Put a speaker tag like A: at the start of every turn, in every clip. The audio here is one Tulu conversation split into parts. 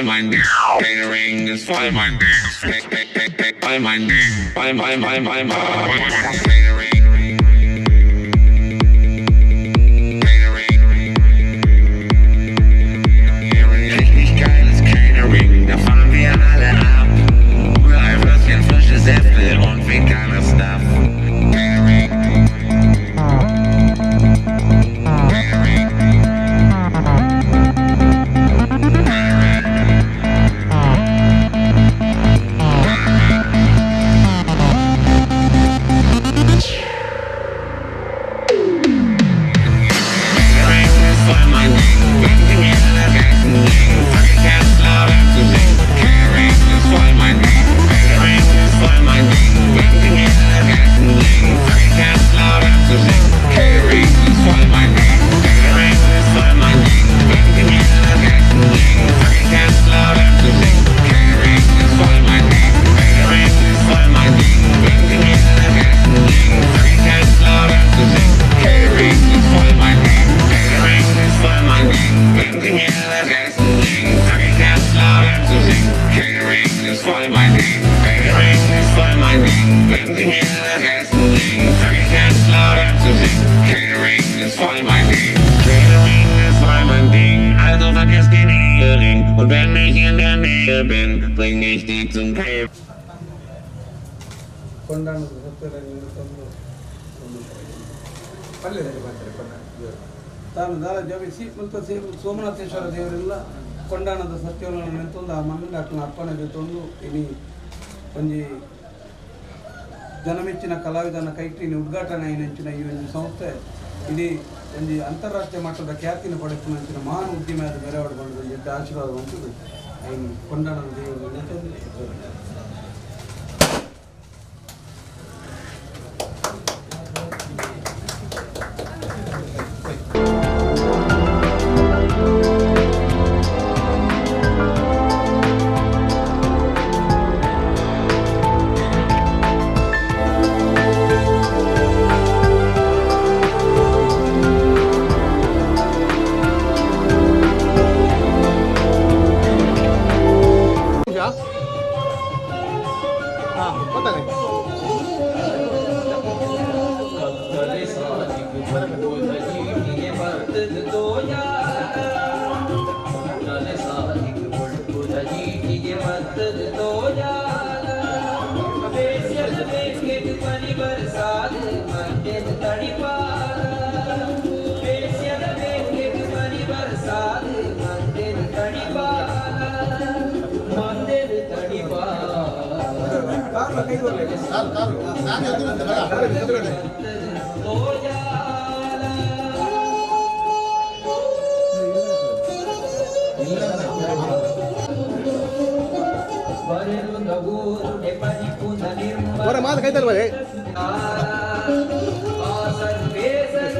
A: voll mein Ding. Catering ist voll mein Ding. Voll mein Ding. Voll mein, mein, mein, mein. Catering. Richtig geiles Catering, da fahren wir alle ab. Rührei, Würstchen, frische Säfte und veganer Stuff. Catering. Catering. Catering ist voll mein Ding. Wenn die mir alle geilsten Ding, fang ich an laut an zu singen. Catering ist voll mein Ding. Catering ist voll mein Ding. Wenn die mir alle geilsten Ding, fang ich an laut an zu singen. Catering ist voll mein Ding. Catering ist voll mein Ding. Wenn die mir alle geilsten Ding, fang ich an laut an zu singen. Catering ist voll mein Ding. Catering ist voll mein Ding. Wenn die mir alle geilsten Ding, fang ich an laut an zu singen. Catering ist voll mein Ding. Catering ist voll mein Ding. Wenn die mir alle geilsten Ding, fang ich an laut an zu singen. Catering ist voll mein Ding. Catering ist voll mein Ding. Wenn die mir alle geilsten Ding, fang ich an laut an zu singen. Catering ist voll mein Ding. Catering ist voll mein Ding. Also vergiss den Ehering. Und wenn ich in der Nähe bin, bring ich die zum Catering.
B: ಕೊಂಡಾಣದ ಸತ್ಯರಂಗನ ತಾನು ದಾಲ ಜಪಿಸಿ ಮತ್ತು ಸೋಮನಾಥೇಶ್ವರ ದೇವರೆಲ್ಲ ಕೊಂಡಾಣದ ಸತ್ಯವನ್ನು ನೆಂತೊಂದು ಆ ಮಣ್ಣಿನ ಅಕ್ಕನ ಅಪ್ಪಣೆ ತಂದು ಇನಿ ಒಂಜಿ ಜನಮೆಚ್ಚಿನ ಕಲಾವಿದನ ಕೈಟಿನ ಉದ್ಘಾಟನೆ ನೆಂಚಿನ ಈ ಒಂದು ಸಂಸ್ಥೆ ಇಡೀ ಒಂಜಿ ಅಂತಾರಾಷ್ಟ್ರೀಯ ಮಟ್ಟದ ಖ್ಯಾತಿನ ಪಡೆಪಿನ ಮಹಾನ್ ಉದ್ಯಮ ಅದು ಮೆರವಣಿಗೆ ಬಂದು ಎಡ್ಡ ಆಶೀರ್ವಾದ ಬಂತು ಐನು ಕೊಂಡಾಣದ ದೇವರು ನೆಂತೊಂದು.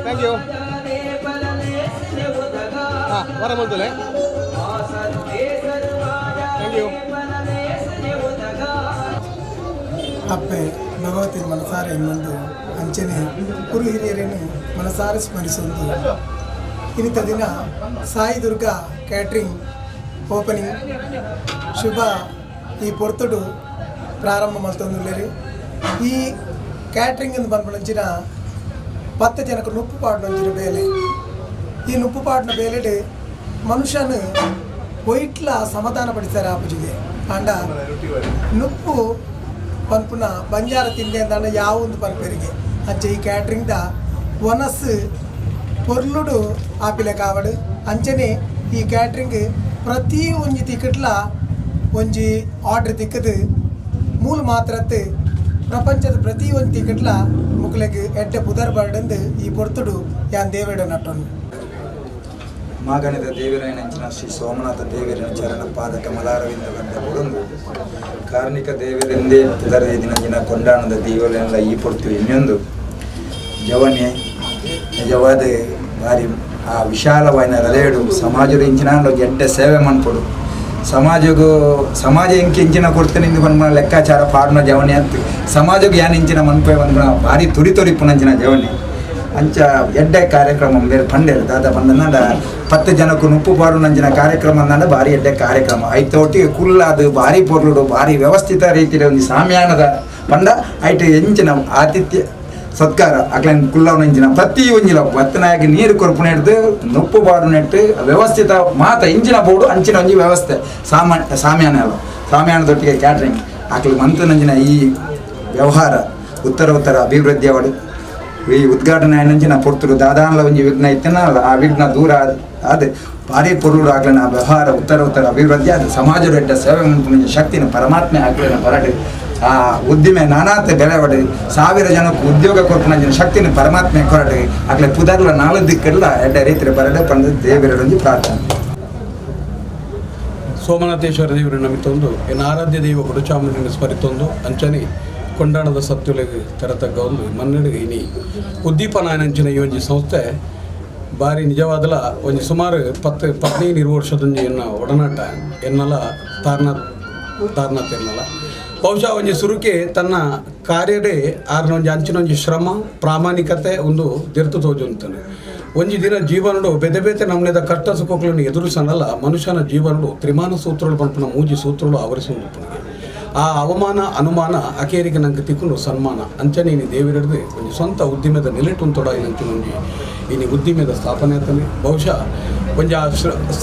C: Thank you. Thank you.
D: ಅಪ್ಪೆ ಭಗವತಿನ ಮನಸಾರೆ ಇನ್ನೊಂದು ಅಂಚನೆ ಗುರು ಹಿರಿಯರನ್ನು ಮನಸಾರೆ ಸ್ಮರಿಸೊಂದು ಇನ್ನಿತ ದಿನ ಸಾಯಿ ದುರ್ಗಾ ಕ್ಯಾಟ್ರಿಂಗ್ ಓಪನಿಂಗ್ ಶುಭ ಈ ಪೊರ್ತುಡು ಪ್ರಾರಂಭ ಮಲ್ತೊಂದುಲ್ಲೆರ್. ಈ ಕ್ಯಾಟ್ರಿಂಗ್ ಎಂದು ಪನ್ಪುನಂಚಿನ 10 ಜನಕ್ಕೆ ನುಪ್ಪು ಪಾಡುನಂಚಿನ ಬೇಲೆ. ಈ ನುಪ್ಪು ಪಾಡಿನ ಬೇಲೆಡ್ ಮನುಷ್ಯನ ಒಯ್ಟ್ಲ ಸಮಾಧಾನ ಪಡಿಸ್ತಾರೆ ಆಪುಜಿಗೆ. ಆಂಡ ನುಪ್ಪು ಪನ್ಪುನ ಬಂಜಾರ ತಿಂದೆ ಅಂದಾಂಡ ಯಾವೊಂದು ಪನ್ಪೆರಿಗೆ ಅಂಚೆ ಈ ಕ್ಯಾಟ್ರಿಂಗ್ದ ಒನಸ್ ಪೊರ್ಲುಡು ಆಪಿಲೆ ಕಾವಡು. ಅಂಚನೆ ಈ ಕ್ಯಾಟ್ರಿಂಗ್ ಪ್ರತಿ ಒಂಜಿ ತಿಕ್ಕಟ್ಲ ಒಂಜಿ ಆರ್ಡ್ರ್ ತಿಕ್ಕದು ಮೂಲ ಮಾತ್ರತ್ ಪ್ರಪಂಚದ ಪ್ರತಿ ಒಂಜಿ ತಿಕ್ಕಟ್ಲ ಮುಕ್ಲೆಗ್ ಎಡ್ಡೆ ಪುದರ್ ಬರ್ಡಂದು ಈ ಪೊರ್ತುಡು ಯಾನ್ ದೇವೇಡ ನಟ್ಟೊಂದು.
E: ಮಾಗಣದ ದೇವರಾಯನಂಚಿನ ಶ್ರೀ ಸೋಮನಾಥ ದೇವರನ ಚರಣ ಪಾದ ಕಮಲಾರವಿಂದ ಗಂಡ ಕೊಡೊಂದು ಕಾರ್ಣಿಕ ದೇವರೆಂದೇ ಪುದರ ದಿನಂಜಿನ ಕೊಂಡಾಣದ ದೇವರೆಲ್ಲ ಈ ಪೊರ್ತು ಇನ್ನೊಂದು ಜವನೆ ನಿಜವಾದ ಭಾರಿ ಆ ವಿಶಾಲವಾದ ಹೃದಯಡು ಸಮಾಜದ ಇಂಚಿನ ಎಡ್ಡೆ ಸೇವೆ ಮನ್ಪೊಡು ಸಮಾಜಗೂ ಸಮಾಜ ಇಂಕ ಇಂಚಿನ ಕೊಡ್ತೇನೆ ಇಂದು ಪನ್ಪುನ ಲೆಕ್ಕಾಚಾರ ಪಾಡುನ ಜವನೆ ಅಂತ ಸಮಾಜಕ್ಕೆ ಯಾನ್ ಇಂಚಿನ ಮನ್ಪೆ ಪನ್ಪುನ ಭಾರಿ ತುರಿ ತುರಿಪುನಂಚಿನ ಜವನೆ. ಅಂಚ ಎಡ್ಡೆ ಕಾರ್ಯಕ್ರಮ ಬೇರೆ ಪಂಡೇರು ದಾದ ಪಂಡನ 10 ಜನಕ್ಕೂ ನುಪ್ಪು ಪಾಡು ನಂಜಿನ ಕಾರ್ಯಕ್ರಮ ಅಂದ ಭಾರಿ ಎಡ್ಡೆ ಕಾರ್ಯಕ್ರಮ ಐತೊಟ್ಟಿಗೆ ಕುಲ್ಲಾದು ಭಾರಿ ಪೊರ್ಲುಡು ಭಾರಿ ವ್ಯವಸ್ಥಿತ ರೀತಿಯ ಒಂದು ಸಾಮ್ಯಾನದ ಪಂಡ ಐಟ್ ಎಂಚಿನ ಆತಿಥ್ಯ ಸತ್ಕಾರ ಅಕ್ಲನ್ ಕುಲ್ಲವನಂಚಿನ ಪ್ರತಿ ಒಂಜಿಲ ಬತ್ತನಾಗಿ ನೀರು ಕೊರ್ಪು ನೆಡ್ದು ನುಪ್ಪು ಬಾಡು ನೆಟ್ಟು ವ್ಯವಸ್ಥಿತ ಮಾತ ಇಂಚಿನ ಬೋರ್ಡು ಅಂಚಿನ ಒಂಜಿ ವ್ಯವಸ್ಥೆ ಸಾಮ್ಯಾನ ಅಲ್ಲ ಸಾಮ್ಯಾನದೊಟ್ಟಿಗೆ ಕ್ಯಾಟ್ರಿಂಗ್ ಆಕಲಿ ಮಂತನಂಚಿನ ಈ ವ್ಯವಹಾರ ಉತ್ತರ ಉತ್ತರ ಅಭಿವೃದ್ಧಿ ಅವಡು ಈ ಉದ್ಘಾಟನೆ ನಂಚಿನ ಪೊರ್ತುಡು ದಾದಾನ್ಲ ಒಂಜಿ ವಿಘ್ನ ಇತ್ತನ ಆ ವಿಘ್ನ ದೂರ ಅದು ಭಾರಿ ಪೊರುಳು ಆಗ್ಲಿನ ಆ ವ್ಯವಹಾರ ಉತ್ತರ ಉತ್ತರ ಅಭಿವೃದ್ಧಿ ಅದು ಸಮಾಜದ ಎಡ್ಡ ಸೇವೆ ಮನ್ಪುನ ಶಕ್ತಿನ ಪರಮಾತ್ಮೆ ಆಗ್ಲಿನ ಬರಡು ಆ ಉದ್ದಿಮೆ ನಾನಾತ ಬೆಲೆ ಒಡೆ 1000 ಜನಕ್ಕೆ ಉದ್ಯೋಗ ಕೊರ್ಪುನ ಶಕ್ತಿನ ಪರಮಾತ್ಮೆ ಕೊರಡು ಆಗ್ಲೇ ಪುದರ್ಲ 4 ದಿಕ್ಕೆಲ್ಲ ಎಡ್ಡ ರೀತಿಯ ಬರಡೆ ಪಂಡ ದೇವರೊಂದು ಪ್ರಾರ್ಥನೆ.
B: ಸೋಮನಾಥೇಶ್ವರ ದೇವರು ನಮಿತೊಂದು ಎನ್ನ ಆರಾಧ್ಯ ದೈವ ಕೊಡಚಾಮುಂಡಿನ ಸ್ಮರಿತೊಂದು ಅಂಚನೆ ಕೊಂಡಾಣದ ಸತ್ಯುಲೆಗೆ ತೆರತಕ್ಕ ಒಂದು ಮನ್ನಡಿಗೆ ಇನಿ ಉದ್ದೀಪನಾಯನಂಚಿನ ಈ ಒಂಜಿ ಸಂಸ್ಥೆ ಭಾರಿ ನಿಜವಾದಲ ಒಂಜಿ ಸುಮಾರು 10 15 20 ವರ್ಷದೊಂಜಿ ಎನ್ನ ಒಡನಾಟ ಎನ್ನಲ ತಾರ್ನಾಥ್ ಎನ್ನಲ ಬಹುಶಃ ಒಂಜಿ ಸುರುಕೆ ತನ್ನ ಕಾರ್ಯಡೇ ಆರ್ನ ಒಂಜಿ ಅಂಚಿನೊಂಜಿ ಶ್ರಮ ಪ್ರಾಮಾಣಿಕತೆ ಒಂದು ದೆರ್ತು ತೋಜುಂತಾನೆ. ಒಂಜಿ ದಿನ ಜೀವನಡು ಬೇತೆ ಬೇತೆ ನಮ್ಮನೆದ ಕಷ್ಟ ಸುಖಗಳನ್ನು ಎದುರಿಸನಲ್ಲ ಮನುಷ್ಯನ ಜೀವನಡು ತ್ರಿಮಾನ ಸೂತ್ರಗಳು ಪಂಪನ ಮೂಜಿ ಸೂತ್ರಗಳು ಆವರಿಸುವಂತನಿಗೆ ಆ ಅವಮಾನ ಅನುಮಾನ ಅಕೇರಿಗೆ ನಂಗೆ ತಿಕ್ಕೊಂಡು ಸನ್ಮಾನ ಅಂಚನೆ ಇನಿ ದೇವಿರಡ್ದು ಒಂಜಿ ಸ್ವಂತ ಉದ್ದಿಮೆದ ನೆಲೆಟುಂತೊಡ ಇನ್ನಂಚಿನೊಂಜಿ ಇನಿ ಉದ್ದಿಮೆದ ಸ್ಥಾಪನೆ ಆಗ್ತಾನೆ. ಬಹುಶಃ ಒಂಜಿ ಆ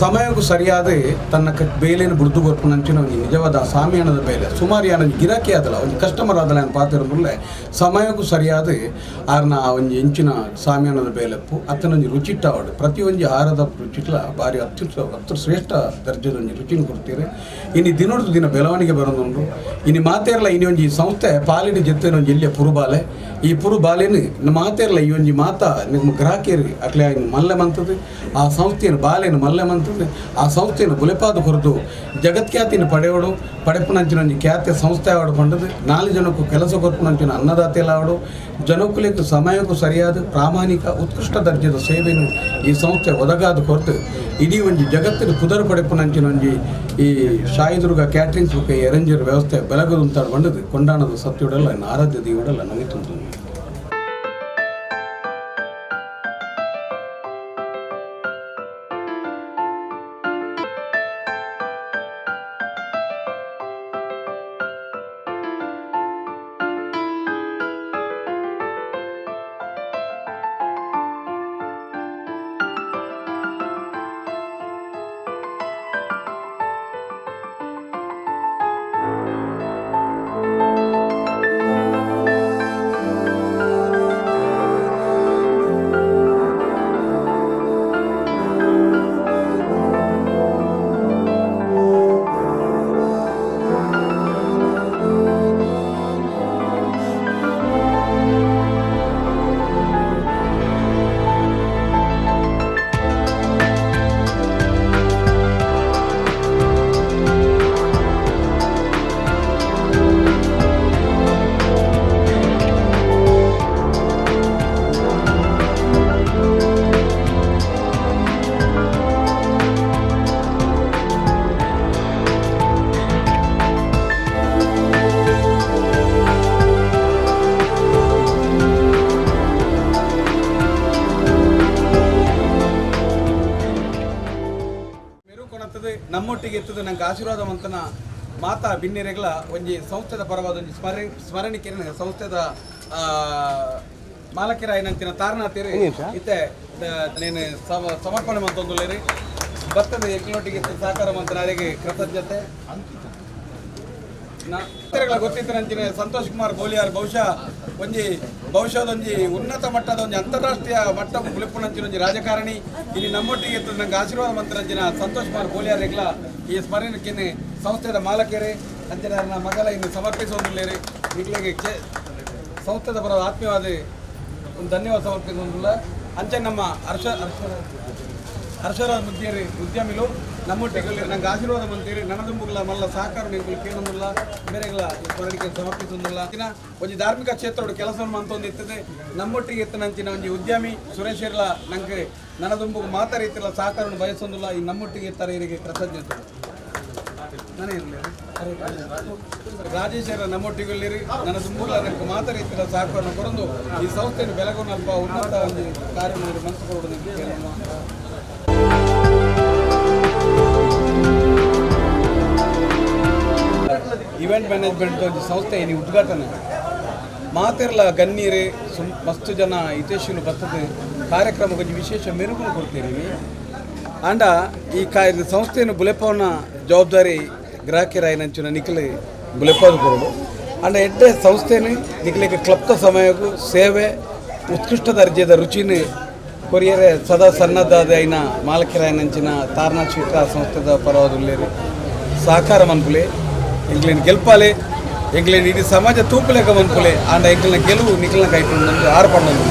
B: ಸಮಯಕ್ಕೂ ಸರಿಯಾದ ತನ್ನ ಬೇಲೆಯನ್ನು ಬುಡ್ದು ಕೊರ್ಪುನಂಚಿನ ಒಂಜಿ ನಿಜವಾದ ಆ ಸಾಮಿಯಾನದ ಬೇಲೆ ಸುಮಾರು ಯಾನೊಂಜಿ ಗಿರಾಕಿ ಆದಲ್ಲ ಒಂಜಿ ಕಸ್ಟಮರ್ ಆದಲ್ಲ ಏನು ಪಾತಿರೋದ್ರಲ್ಲೇ ಸಮಯಕ್ಕೂ ಸರಿಯಾದ ಆರ್ನ ಆ ಒಂಜಿ ಇಂಚಿನ ಸಾಮಿಯಾನದ ಬೇಲೆಪ್ಪು ಅತ್ತನೊಂಜಿ ರುಚಿಟ್ಟಾವಡು ಪ್ರತಿಯೊಂಜಿ ಆಹಾರದ ರುಚಿಟ್ಲ ಭಾರಿ ಅತ್ಯಂತ ಶ್ರೇಷ್ಠ ದರ್ಜದ ಒಂಜಿ ರುಚಿನ ಕೊಡ್ತೀರಿ. ಇನ್ನು ದಿನೊಡ್ದು ದಿನ ಬೆಳವಣಿಗೆ ಬರೋದುಂಟು. ಇನ್ನು ಮಾತೇರಲ್ಲ ಇನಿ ಒಂಜಿ ಸಂಸ್ಥೆ ಪಾಲಿಡಿ ಜೊತೆ ಒಂಜಿ ಎಲ್ಲಿಯ ಪುರುಬಾಲೆ ಈ ಪುರುಬಾಲೆನು ಮಾತೇರಲ್ಲ ಈ ಒಂಜಿ ಮಾತಾ ನಿಮ್ಮ ಗ್ರಾಹಕಿಯರಿಗೆ ಅಟ್ಲೆ ಮಲ್ಲೆ ಮಂತದ್ದು ಆ ಸಂಸ್ಥೆಯನ್ನು ಬಾಲೆಯನ್ನು ಮಲ್ಲೆ ಮಂತದ್ದು ಆ ಸಂಸ್ಥೆಯನ್ನು ಬುಲೆಪಾದ ಹೊರದು ಜಗತ್ಖ್ಯಾತಿಯನ್ನು ಪಡೆಯೋಡು ಪಡೆಪುನಂಚಿನ ಒಂಜಿ ಖ್ಯಾತಿಯ ಸಂಸ್ಥೆ ಆವಡು ಪಂಡದು 4 ಜನಕ್ಕೂ ಕೆಲಸ ಕೊರ್ಪುನಂಚಿನ ಅನ್ನದಾತೆಲ್ಲ ಆವಡು ಜನಕ್ಕೂ ಸಮಯಕ್ಕೂ ಸರಿಯಾದ ಪ್ರಾಮಾಣಿಕ ಉತ್ಕೃಷ್ಟ ದರ್ಜೆದ ಸೇವೆಯನ್ನು ಈ ಸಂಸ್ಥೆ ಒದಗಾದ ಹೊರತು ಇಡೀ ಒಂಜಿ ಜಗತ್ತಿನ ಕುದರ ಪಡೆಪುನಂಚಿನ ಒಂಜಿ ಈ ಶಾಯಿದುರ್ಗ ಕ್ಯಾಟ್ರಿಂಗ್ಸ್ ಬೊಕ್ಕ ಎರಂಜರ್ ವ್ಯವಸ್ಥೆ ಬೆಳಗದುಂತಾಡು ಬಂಡದು ಕೊಂಡಾಣದ ಸತ್ಯುಡಲ್ಲ ಆರಾಧ್ಯ ದೇವಡಲ್ಲ ನಮಗೆ ತುಂತು. ನಮ್ಮೊಟ್ಟಿಗೆ ಎತ್ತದ ನಂಗೆ ಆಶೀರ್ವಾದ ಮಂತನ ಮಾತಾ ಬಿನ್ನೆರೆಗಳ ಒಂಜಿ ಸಂಸ್ಥೆದ ಪರವಾದ ಒಂಜಿ ಸ್ಮರಣಿಕೆಯನ್ನು ಸಂಸ್ಥೆದ ಮಾಲಕರಾಯಿನಂಚಿನ ತಾರನಾಥೇರಿ ಇತ್ತೆ ನೇನು ಸಮರ್ಪಣೆ ಮಂತೊಂದುಲ್ಲೇರಿ ಭತ್ತದ ಎಕ್ಲೊಟ್ಟಿಗೆ ಸಹಕಾರ ಮಂತನಾರಿಗೆ ಕೃತಜ್ಞತೆ. ಗೊತ್ತಿತ್ತನಂಚಿನ ಸಂತೋಷ್ ಕುಮಾರ್ ಗೋಲಿಯಾರ್ ಬಹುಶಃ ಒಂಜಿ ಬಹುಶಃದೊಂಜಿ ಉನ್ನತ ಮಟ್ಟದ ಒಂಜಿ ಅಂತಾರಾಷ್ಟ್ರೀಯ ಮಟ್ಟ ಬುಲೆಪುನಂಚಿನ ಒಂಜಿ ರಾಜಕಾರಣಿ ಇಲ್ಲಿ ನಮ್ಮೊಟ್ಟಿಗೆ ಇತ್ತು ನಂಗೆ ಆಶೀರ್ವಾದ ಮಂತ್ರಂಚಿನ ಸಂತೋಷ್ ಕುಮಾರ್ ಗೋಲಿಯಾರ್ ಎಗ್ಲ ಈ ಸ್ಮರಣಕ್ಕೆ ಸಂಸ್ಥೆದ ಮಾಲಕರೇ ಅಂಚಿನ ಮಗಲ ಇನ್ನು ಸಮರ್ಪಿಸುವಂದಿಲ್ಲೇರಿ ಈಗಲೇ ಸಂಸ್ಥೆದ ಬರೋ ಆತ್ಮೀಯವಾದ ಒಂದು ಧನ್ಯವಾದ ಸಮರ್ಪಿಸುವಂದಿಲ್ಲ. ಅಂಚೆ ನಮ್ಮ ಹರ್ಷರಾಜ್ ಮುದ್ಯರಿ ಉದ್ಯಮಿಲು ನಮ್ಮೊಟ್ಟಿಗೆ ನಂಗೆ ಆಶೀರ್ವಾದ ಮಂತೀರಿ ನನದುಂಬುಗಳ ಮಲ್ಲ ಸಹಕಾರ ನೀವು ಕೇಳೊಂದಿಲ್ಲ ಬೇರೆಗಳ ಸ್ಮರಣಿಕೆ ಸಮರ್ಪಿಸೊಂದಿಲ್ಲ. ಒಂಜಿ ಧಾರ್ಮಿಕ ಕ್ಷೇತ್ರದ ಕೆಲಸವನ್ನು ಮಂತೊಂದು ಇರ್ತದೆ ನಮ್ಮೊಟ್ಟಿಗೆ ಎತ್ತನಂಚಿನ ಒಂಜಿ ಉದ್ಯಮಿ ಸುರೇಶ್ ಇರ್ಲ ನಂಗೆ ನನದುಂಬು ಮಾತಾ ರೀತಿಯ ಸಹಕಾರವನ್ನು ಬಯಸೊಂದಿಲ್ಲ ಈ ನಮ್ಮೊಟ್ಟಿಗೆ ಇರ್ತಾರೆ ಇವರಿಗೆ ಕೃತಜ್ಞತೆ. ನಾನೇ ಇರಲಿ. ರಾಜೇಶ್ವರ ನಮ್ಮೊಟ್ಟಿಗೆ ನನ್ನ ತುಂಬುಲ ನನಗೆ ಮಾತ ರೀತಿಯ ಸಹಕಾರವನ್ನು ಕೊರೊಂದು ಈ ಸಂಸ್ಥೆಯನ್ನು ಬೆಳಗುನಲ್ಪ ಉನ್ನತ ಒಂದು ಕಾರ್ಯ ಮನಸ್ಸು ಕೊಡುವುದು. ಇವೆಂಟ್ ಮ್ಯಾನೇಜ್ಮೆಂಟ್ ಒಂದು ಸಂಸ್ಥೆ ಇನಿ ಉದ್ಘಾಟನೆ ಮಾತೆರ್ಲ ಗಣ್ಣೀರು ಮಸ್ತು ಜನ ಹಿತೈಷಿಲು ಬರ್ತದೆ. ಕಾರ್ಯಕ್ರಮಕ್ಕೆ ಒಂಜಿ ವಿಶೇಷ ಮೆರುಗು ಕೊಡ್ತೀರಿ. ಆಂಡ ಈ ಸಂಸ್ಥೆಯನ್ನು ಬುಲೆಪವನ ಜವಾಬ್ದಾರಿ ಗ್ರಾಹಕರಾಯಿನಂಚಿನ ನಿಖಲೆ ಬುಲೆಪಾದ ಕೊರಡು. ಆಂಡ ಎಡ್ಡೆ ಸಂಸ್ಥೆನ ನಿಖಲಿಗೆ ಕ್ಲಪ್ತ ಸಮಯಕ್ಕೂ ಸೇವೆ ಉತ್ಕೃಷ್ಟ ದರ್ಜೆದ ರುಚಿನ ಕೊರಿಯರೆ ಸದಾ ಸನ್ನದ್ಧಾದ ಐನ ಮಾಲಕರಾಯಿನಂಚಿನ ತಾರ್ನಾ ಸ್ವೀಟ್ ಸಂಸ್ಥೆದ ಪರವಾದುಲ್ಲೇರಿ ಸಹಕಾರ ಮನ್ಪುಲೆ. ಎಂಕ್ಲೆನ್ ಗೆಲ್ಪಾಲೆ, ಎಂಕ್ಲೆನ್ ಇಡೀ ಸಮಾಜ ತೂಪುಲೆಕ ಮನ್ಪುಲೆ. ಆಂಡ ಎಂಕ್ಲೆನ ಗೆಲುವು ನಿಖಲ್ನ ಕೈಟು ಆರು ಪಂಡೊಂದು.